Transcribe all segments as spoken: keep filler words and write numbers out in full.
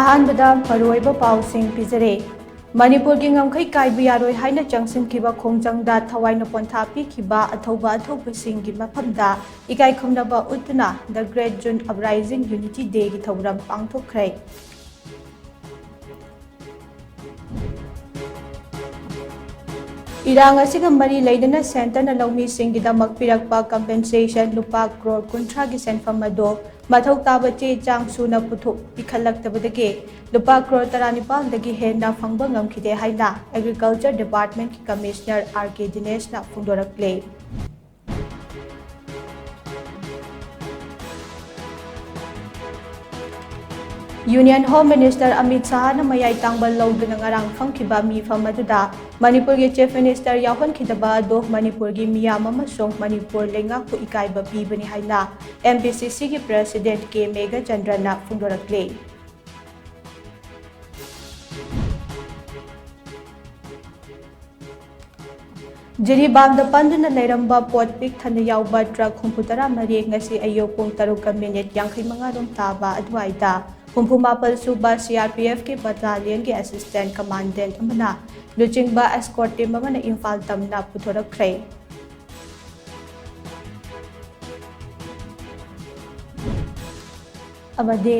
ꯑꯍꯥꯟꯕꯗ ꯃꯔꯨꯑꯣꯏꯕ ꯄꯥꯎꯁꯤꯡ ꯄꯤꯖꯔꯦ꯫ ꯃꯅꯤꯄꯨꯔꯒꯤ ꯉꯝꯈꯩ ꯀꯥꯏꯕ ꯌꯥꯔꯣꯏ ꯍꯥꯏꯅ ꯆꯪꯁꯤꯟꯈꯤꯕ ꯈꯣꯡꯖꯪꯗ ꯊꯋꯥꯏꯅ ꯄꯣꯟꯊꯥ ꯄꯤꯈꯤꯕ ꯑꯊꯧꯕ ꯑꯊꯧꯕꯁꯤꯡꯒꯤ ꯃꯐꯝꯗ ꯏꯀꯥꯏ ꯈꯨꯝꯅꯕ ꯎꯠꯇꯨꯅ The Great June Uprising Unity Dayꯒꯤ ꯊꯧꯔꯝ ꯄꯥꯡꯊꯣꯛꯈ꯭ꯔꯦ꯫ ꯏꯔꯥꯡ ꯑꯁꯤꯒ ꯃꯔꯤ ꯂꯩꯅꯅ ꯁꯦꯟꯇꯔꯅ ꯂꯧꯃꯤꯁꯤꯡꯒꯤꯗꯃꯛ ꯄꯤꯔꯛꯄ ꯀꯝꯄꯦꯟꯁꯦꯁꯟ ꯂꯨꯄꯥ ꯀ꯭ꯔꯣꯔ ꯀꯨꯟꯊ꯭ꯔꯥꯒꯤ ꯁꯦꯟꯐꯝ ꯑꯗꯨ ꯃꯊꯧ ꯇꯥꯕ ꯆꯦ ꯆꯥꯡ ꯁꯨꯅ ꯄꯨꯊꯣꯛ ꯄꯤꯈꯠꯂꯛꯇꯕꯗꯒꯤ ꯂꯨꯄꯥ ꯀ꯭ꯔꯣꯔ ꯇꯔꯥꯅꯤꯄꯥꯜꯗꯒꯤ ꯍꯦꯟꯅ ꯐꯪꯕ ꯉꯝꯈꯤꯗꯦ ꯍꯥꯏꯅ ꯑꯦꯒ꯭ꯔꯤꯀꯜꯆꯔ ꯗꯤꯄꯥꯔꯠꯃꯦꯟꯠꯀꯤ ꯀꯃꯤꯁꯅꯔ ꯑꯥꯔ ꯀꯦ ꯗꯤꯅꯦꯁꯅ ꯐꯣꯡꯗꯣꯔꯛꯂꯦ꯫ ꯌꯨꯅꯤꯌꯟ ꯍꯣꯝ ꯃꯤꯅꯤꯁꯇꯔ ꯑꯃꯤꯠ ꯁꯥꯍꯅ ꯃꯌꯥꯏ ꯇꯥꯡꯕ ꯂꯧꯗꯨꯅ ꯉꯔꯥꯡ ꯐꯝꯈꯤꯕ ꯃꯤꯐꯝ ꯑꯗꯨꯗ ꯃꯅꯤꯄꯨꯔꯒꯤ ꯆꯤꯐ ꯃꯤꯅꯤꯁꯇꯔ ꯌꯥꯎꯍꯟꯈꯤꯗꯕ ꯑꯗꯨ ꯃꯅꯤꯄꯨꯔꯒꯤ ꯃꯤꯌꯥꯝ ꯑꯃꯁꯨꯡ ꯃꯅꯤꯄꯨꯔ ꯂꯩꯉꯥꯛꯄꯨ ꯏꯀꯥꯏꯕ ꯄꯤꯕꯅꯤ ꯍꯥꯏꯅ ꯑꯦꯝ ꯄꯤ ꯁꯤ ꯁꯤꯒꯤ ꯄ꯭ꯔꯦꯁꯤꯗꯦꯟꯠ ꯀꯦ ꯃꯦꯘꯆꯟꯗ꯭ꯔꯅ ꯐꯣꯡꯗꯣꯔꯛꯂꯤ꯫ ꯖꯤꯔꯤꯕꯥꯝꯗ ꯄꯟꯗꯨꯅ ꯂꯩꯔꯝꯕ ꯄꯣꯠ ꯄꯤꯛ ꯊꯟꯅ ꯌꯥꯎꯕ ꯇ꯭ꯔꯛ ꯍꯨꯝꯐꯨ ꯇꯔꯥ ꯃꯔꯤ ꯉꯁꯤ ꯑꯌꯨꯛ ꯄꯨꯡ ꯇꯔꯨꯛꯀ ꯃꯤꯅꯤꯠ ꯌꯥꯡꯈꯩ ꯃꯉꯥ ꯔꯣꯝ ꯇꯥꯕ ꯑꯗꯨꯋꯥꯏꯗ ꯍꯨꯝꯐꯨ ꯃꯥꯄꯜ ꯁꯨꯕ ꯁꯤ ꯑꯥꯔ ꯄꯤ ꯑꯦꯐꯀꯤ ꯕꯠꯇꯥꯂꯤꯌꯟꯒꯤ ꯑꯦꯁꯤꯁꯇꯦꯟꯠ ꯀꯃꯥꯟꯗꯦꯟꯠ ꯑꯃꯅ ꯂꯨꯆꯤꯡꯕ ꯑꯦꯁꯀꯣꯔꯠ ꯇꯤꯝ ꯑꯃꯅ ꯏꯝꯐꯥꯜ ꯇꯝꯅ ꯄꯨꯊꯣꯔꯛꯈ꯭ꯔꯦ꯫ ꯑꯃꯗꯤ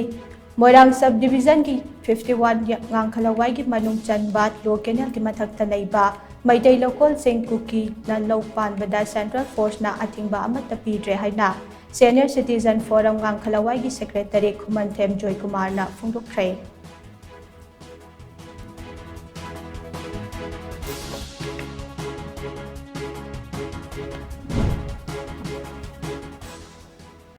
ꯃꯣꯏꯔꯥꯡ ꯁꯕ ꯗꯤꯕꯤꯖꯟꯒꯤ ꯐꯤꯐꯇꯤ ꯋꯥꯟ ꯉꯥꯡꯈꯂꯋꯥꯏꯒꯤ ꯃꯅꯨꯡ ꯆꯟꯕ ꯂꯣ ꯀꯦꯅꯦꯜꯒꯤ ꯃꯊꯛꯇ ꯂꯩꯕ ꯃꯩꯇꯩ ꯂꯧꯀꯣꯜꯁꯤꯡ ꯀꯨꯀꯤꯅ ꯂꯧ ꯄꯥꯟꯕꯗ ꯁꯦꯟꯇ꯭ꯔꯦꯜ ꯐꯣꯔꯁꯅ ꯑꯊꯤꯡꯕ ꯑꯃꯠꯇ ꯄꯤꯗ꯭ꯔꯦ ꯍꯥꯏꯅ ꯁꯦꯅꯤꯌꯔ ꯁꯤꯇꯤꯖꯟ ꯐꯣꯔꯝ ꯉꯥꯡꯈꯂꯋꯥꯏꯒꯤ ꯁꯦꯀ꯭ꯔꯦꯇꯔꯤ ꯈꯨꯃꯟꯊꯦꯝ ꯖꯣꯏꯀꯨꯃꯥꯔꯅ ꯐꯣꯡꯗꯣꯛꯈ꯭ꯔꯦ꯫